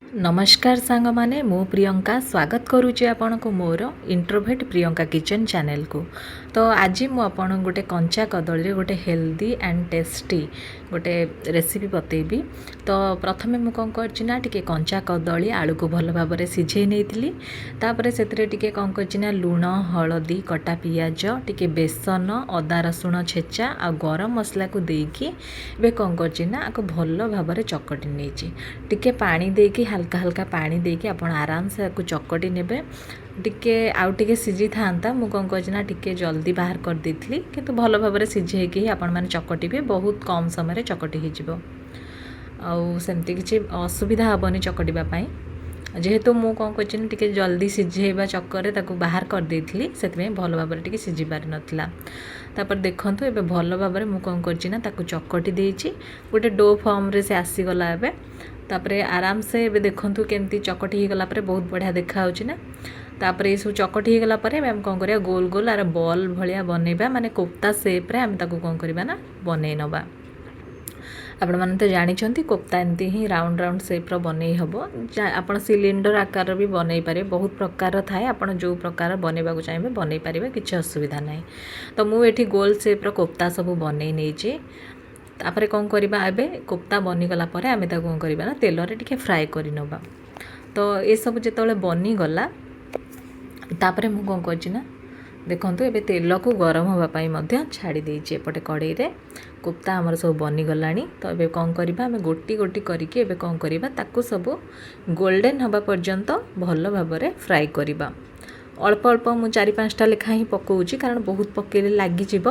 ନମସ୍କାର ସାଙ୍ଗମାନେ, ମୁଁ ପ୍ରିୟଙ୍କା ସ୍ୱାଗତ କରୁଛି ଆପଣଙ୍କୁ ମୋର ଇଣ୍ଟ୍ରୋଭେଟ୍ ପ୍ରିୟଙ୍କା କିଚେନ୍ ଚ୍ୟାନେଲକୁ। ତ ଆଜି ମୁଁ ଆପଣଙ୍କୁ ଗୋଟେ କଞ୍ଚା କଦଳୀରେ ଗୋଟେ ହେଲ୍ଦି ଆଣ୍ଡ ଟେଷ୍ଟି ଗୋଟେ ରେସିପି ବତେଇବି। ତ ପ୍ରଥମେ ମୁଁ କ'ଣ କରିଛି ନା, ଟିକେ କଞ୍ଚା କଦଳୀ ଆଳୁକୁ ଭଲ ଭାବରେ ସିଝେଇ ନେଇଥିଲି। ତାପରେ ସେଥିରେ ଟିକେ କ'ଣ କରିଛି ନା, ଲୁଣ, ହଳଦୀ, କଟା ପିଆଜ, ଟିକେ ବେସନ, ଅଦା ରସୁଣ ଛେଚା ଆଉ ଗରମ ମସଲାକୁ ଦେଇକି ଏବେ କ'ଣ କରିଛି ନା, ଆକୁ ଭଲ ଭାବରେ ଚକଟି ନେଇଛି। ଟିକେ ପାଣି ଦେଇକି, ହାଲକା ହାଲକା ପାଣି ଦେଇକି ଆପଣ ଆରାମସେ ଆକୁ ଚକଟି ନେବେ। ଟିକେ ଆଉ ଟିକେ ସିଝିଥାନ୍ତା, ମୁଁ କ'ଣ କରିଛି ନା, ଟିକେ ଜଲ୍ଦି ବାହାର କରିଦେଇଥିଲି। କିନ୍ତୁ ଭଲ ଭାବରେ ସିଝେଇକି ହିଁ ଆପଣମାନେ ଚକଟିବେ, ବହୁତ କମ୍ ସମୟରେ ଚକଟି ହେଇଯିବ ଆଉ ସେମିତି କିଛି ଅସୁବିଧା ହେବନି ଚକଟିବା ପାଇଁ। ଯେହେତୁ ମୁଁ କ'ଣ କରିଛି ନା, ଟିକେ ଜଲ୍ଦି ସିଝେଇବା ଚକରରେ ତାକୁ ବାହାର କରିଦେଇଥିଲି, ସେଥିପାଇଁ ଭଲ ଭାବରେ ଟିକେ ସିଝି ପାରିନଥିଲା। ତାପରେ ଦେଖନ୍ତୁ, ଏବେ ଭଲ ଭାବରେ ମୁଁ କ'ଣ କରିଛି ନା, ତାକୁ ଚକଟି ଦେଇଛି। ଗୋଟେ do ଫର୍ମରେ ସେ ଆସିଗଲା ଏବେ। ତାପରେ ଆରାମସେ ଏବେ ଦେଖନ୍ତୁ, କେମିତି ଚକଟି ହେଇଗଲା ପରେ ବହୁତ ବଢ଼ିଆ ଦେଖାହେଉଛି ନା? ତାପରେ ଏସବୁ ଚକଟି ହେଇଗଲା ପରେ ଏବେ ଆମେ କ'ଣ କରିବା? ଗୋଲ ଗୋଲ ଆର ବଲ୍ ଭଳିଆ ବନେଇବା, ମାନେ କୋପ୍ତା ସେପ୍ରେ ଆମେ ତାକୁ କ'ଣ କରିବା ନା, ବନେଇ ନେବା। ଆପଣମାନେ ତ ଜାଣିଛନ୍ତି, କୋପ୍ତା ଏମିତି ହିଁ ରାଉଣ୍ଡ ରାଉଣ୍ଡ ସେପ୍ର ବନେଇ ହେବ। ଆପଣ ସିଲିଣ୍ଡର ଆକାରର ବି ବନେଇ ପାରିବେ। ବହୁତ ପ୍ରକାରର ଥାଏ, ଆପଣ ଯେଉଁ ପ୍ରକାର ବନେଇବାକୁ ଚାହିଁବେ ବନେଇ ପାରିବେ, କିଛି ଅସୁବିଧା ନାହିଁ। ତ ମୁଁ ଏଠି ଗୋଲ ସେପ୍ର କୋପ୍ତା ସବୁ ବନେଇ ନେଇଛି। ତାପରେ କ'ଣ କରିବା? ଏବେ କୋପ୍ତା ବନିଗଲା ପରେ ଆମେ ତାକୁ କ'ଣ କରିବା ନା, ତେଲରେ ଟିକେ ଫ୍ରାଏ କରିନେବା। ତ ଏସବୁ ଯେତେବେଳେ ବନିଗଲା, ତାପରେ ମୁଁ କ'ଣ କରିଛି ନା, ଦେଖନ୍ତୁ, ଏବେ ତେଲକୁ ଗରମ ହେବା ପାଇଁ ମଧ୍ୟ ଛାଡ଼ି ଦେଇଛି ଏପଟେ କଡ଼େଇରେ। କୋପ୍ତା ଆମର ସବୁ ବନିଗଲାଣି। ତ ଏବେ କ'ଣ କରିବା? ଆମେ ଗୋଟି ଗୋଟି କରିକି ଏବେ କ'ଣ କରିବା, ତାକୁ ସବୁ ଗୋଲ୍ଡେନ୍ ହେବା ପର୍ଯ୍ୟନ୍ତ ଭଲ ଭାବରେ ଫ୍ରାଏ କରିବା। ଅଳ୍ପ ଅଳ୍ପ ମୁଁ ଚାରି ପାଞ୍ଚଟା ଲେଖା ହିଁ ପକାଉଛି, କାରଣ ବହୁତ ପକାଇଲେ ଲାଗିଯିବ।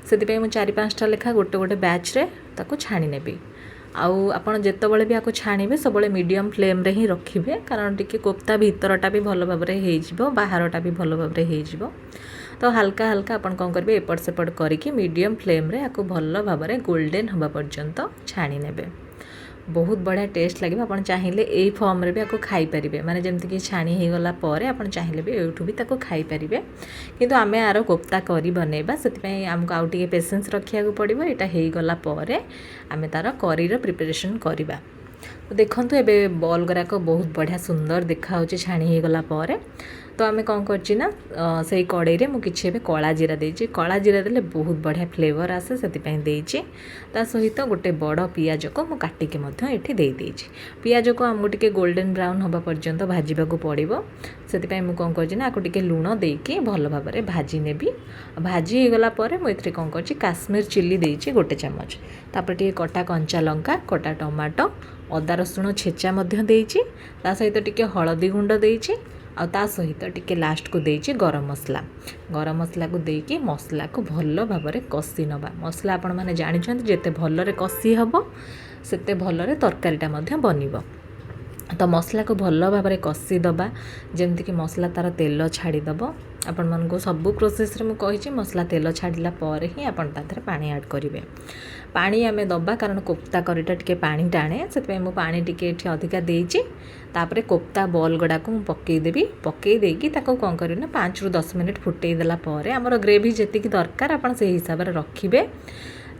ସେଥିପାଇଁ ମୁଁ ଚାରି ପାଞ୍ଚଟା ଲେଖା ଗୋଟେ ଗୋଟେ ବ୍ୟାଚ୍ରେ ତାକୁ ଛାଣି ନେବି। ଆଉ ଆପଣ ଯେତେବେଳେ ବି ଆକୁ ଛାଣିବେ, ସବୁବେଳେ ମିଡ଼ିୟମ୍ ଫ୍ଲେମ୍ରେ ହିଁ ରଖିବେ, କାରଣ ଟିକେ କୋପ୍ତା ଭିତରଟା ବି ଭଲ ଭାବରେ ହେଇଯିବ, ବାହାରଟା ବି ଭଲ ଭାବରେ ହେଇଯିବ। ତ ହାଲକା ହାଲକା ଆପଣ କ'ଣ କରିବେ, ଏପଟ ସେପଟ କରିକି ମିଡ଼ିୟମ୍ ଫ୍ଲେମ୍ରେ ଆକୁ ଭଲ ଭାବରେ ଗୋଲ୍ଡେନ୍ ହେବା ପର୍ଯ୍ୟନ୍ତ ଛାଣି ନେବେ। ବହୁତ ବଢ଼ିଆ ଟେଷ୍ଟ ଲାଗିବ। ଆପଣ ଚାହିଁଲେ ଏଇ ଫର୍ମରେ ବି ଆକୁ ଖାଇପାରିବେ, ମାନେ ଯେମିତିକି ଛାଣି ହେଇଗଲା ପରେ ଆପଣ ଚାହିଁଲେ ବି ଏଇଠୁ ବି ତାକୁ ଖାଇପାରିବେ। କିନ୍ତୁ ଆମେ ଆର କୋପ୍ତା କରି ବନେଇବା, ସେଥିପାଇଁ ଆମକୁ ଆଉ ଟିକେ ପେସେନ୍ସ ରଖିବାକୁ ପଡ଼ିବ। ଏଇଟା ହେଇଗଲା ପରେ ଆମେ ତା'ର କରିର ପ୍ରିପାରେସନ୍ କରିବା। ଦେଖନ୍ତୁ, ଏବେ ବଲ୍ ଗୁଡ଼ାକ ବହୁତ ବଢ଼ିଆ ସୁନ୍ଦର ଦେଖାହେଉଛି ଛାଣି ହେଇଗଲା ପରେ। ତ ଆମେ କ'ଣ କରିଛି ନା, ସେଇ କଡ଼େଇରେ ମୁଁ କିଛି ଏବେ କଳା ଜିରା ଦେଇଛି। କଳା ଜିରା ଦେଲେ ବହୁତ ବଢ଼ିଆ ଫ୍ଲେଭର୍ ଆସେ, ସେଥିପାଇଁ ଦେଇଛି। ତା ସହିତ ଗୋଟେ ବଡ଼ ପିଆଜକୁ ମୁଁ କାଟିକି ମଧ୍ୟ ଏଠି ଦେଇଦେଇଛି। ପିଆଜକୁ ଆମକୁ ଟିକେ ଗୋଲ୍ଡେନ୍ ବ୍ରାଉନ୍ ହେବା ପର୍ଯ୍ୟନ୍ତ ଭାଜିବାକୁ ପଡ଼ିବ। ସେଥିପାଇଁ ମୁଁ କ'ଣ କରିଛି ନା, ଆକୁ ଟିକେ ଲୁଣ ଦେଇକି ଭଲ ଭାବରେ ଭାଜି ନେବି। ଭାଜି ହେଇଗଲା ପରେ ମୁଁ ଏଥିରେ କ'ଣ କରିଛି, କାଶ୍ମୀର ଚିଲି ଦେଇଛି ଗୋଟେ ଚାମଚ। ତାପରେ ଟିକେ କଟା କଞ୍ଚା ଲଙ୍କା, କଟା ଟମାଟୋ, ଅଦା ରସୁଣ ଛେଚା ମଧ୍ୟ ଦେଇଛି। ତା ସହିତ ଟିକେ ହଳଦୀ ଗୁଣ୍ଡ ଦେଇଛି ଆଉ ତା ସହିତ ଟିକେ ଲାଷ୍ଟକୁ ଦେଇଛି ଗରମ ମସଲା। ଗରମ ମସଲାକୁ ଦେଇକି ମସଲାକୁ ଭଲ ଭାବରେ କଷି ନେବା। ମସଲା ଆପଣମାନେ ଜାଣିଛନ୍ତି, ଯେତେ ଭଲରେ କଷି ହେବ, ସେତେ ଭଲରେ ତରକାରୀଟା ମଧ୍ୟ ବନିବ। ତ ମସଲାକୁ ଭଲ ଭାବରେ କଷିଦେବା, ଯେମିତିକି ମସଲା ତା'ର ତେଲ ଛାଡ଼ିଦେବ। ଆପଣମାନଙ୍କୁ ସବୁ ପ୍ରୋସେସ୍ରେ ମୁଁ କହିଛି, ମସଲା ତେଲ ଛାଡ଼ିଲା ପରେ ହିଁ ଆପଣ ତା ଦେହରେ ପାଣି ଆଡ଼୍ କରିବେ। ପାଣି ଆମେ ଦେବା, କାରଣ କୋପ୍ତା କରିଟା ଟିକେ ପାଣି ଟାଣେ, ସେଥିପାଇଁ ମୁଁ ପାଣି ଟିକେ ଏଠି ଅଧିକା ଦେଇଛି। ତାପରେ କୋପ୍ତା ବଲ୍ ଗୁଡ଼ାକୁ ମୁଁ ପକାଇଦେବି। ପକାଇ ଦେଇକି ତାକୁ କ'ଣ କରିବି ନା, 5ରୁ 10 ମିନିଟ୍ ଫୁଟେଇ ଦେଲା ପରେ ଆମର ଗ୍ରେଭି ଯେତିକି ଦରକାର, ଆପଣ ସେଇ ହିସାବରେ ରଖିବେ।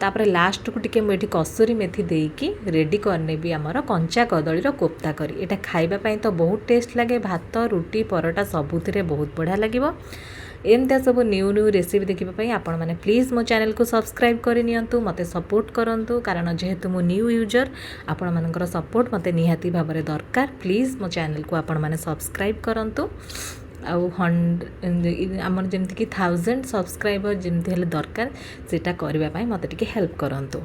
ତାପରେ ଲାଷ୍ଟକୁ ଟିକେ ମୁଁ ଏଠି କସୁରୀ ମେଥି ଦେଇକି ରେଡ଼ି କରିନେବି ଆମର କଞ୍ଚା କଦଳୀର କୋପ୍ତା କରି। ଏଇଟା ଖାଇବା ପାଇଁ ତ ବହୁତ ଟେଷ୍ଟ ଲାଗେ, ଭାତ, ରୁଟି, ପରଟା ସବୁଥିରେ ବହୁତ ବଢ଼ିଆ ଲାଗିବ। ଏମିତିଆ ସବୁ ନ୍ୟୁ ନ୍ୟୁ ରେସିପି ଦେଖିବା ପାଇଁ ଆପଣମାନେ ପ୍ଲିଜ୍ ମୋ ଚ୍ୟାନେଲକୁ ସବସ୍କ୍ରାଇବ୍ କରିନିଅନ୍ତୁ, ମୋତେ ସପୋର୍ଟ କରନ୍ତୁ, କାରଣ ଯେହେତୁ ମୁଁ ନ୍ୟୁ ୟୁଜର୍, ଆପଣମାନଙ୍କର ସପୋର୍ଟ ମୋତେ ନିହାତି ଭାବରେ ଦରକାର। ପ୍ଲିଜ୍ ମୋ ଚ୍ୟାନେଲକୁ ଆପଣମାନେ ସବସ୍କ୍ରାଇବ୍ କରନ୍ତୁ ଆଉ ଆମର ଯେମିତିକି 1000 ସବସ୍କ୍ରାଇବର୍ ଯେମିତି ହେଲେ ଦରକାର, ସେଇଟା କରିବା ପାଇଁ ମୋତେ ଟିକେ ହେଲ୍ପ କରନ୍ତୁ।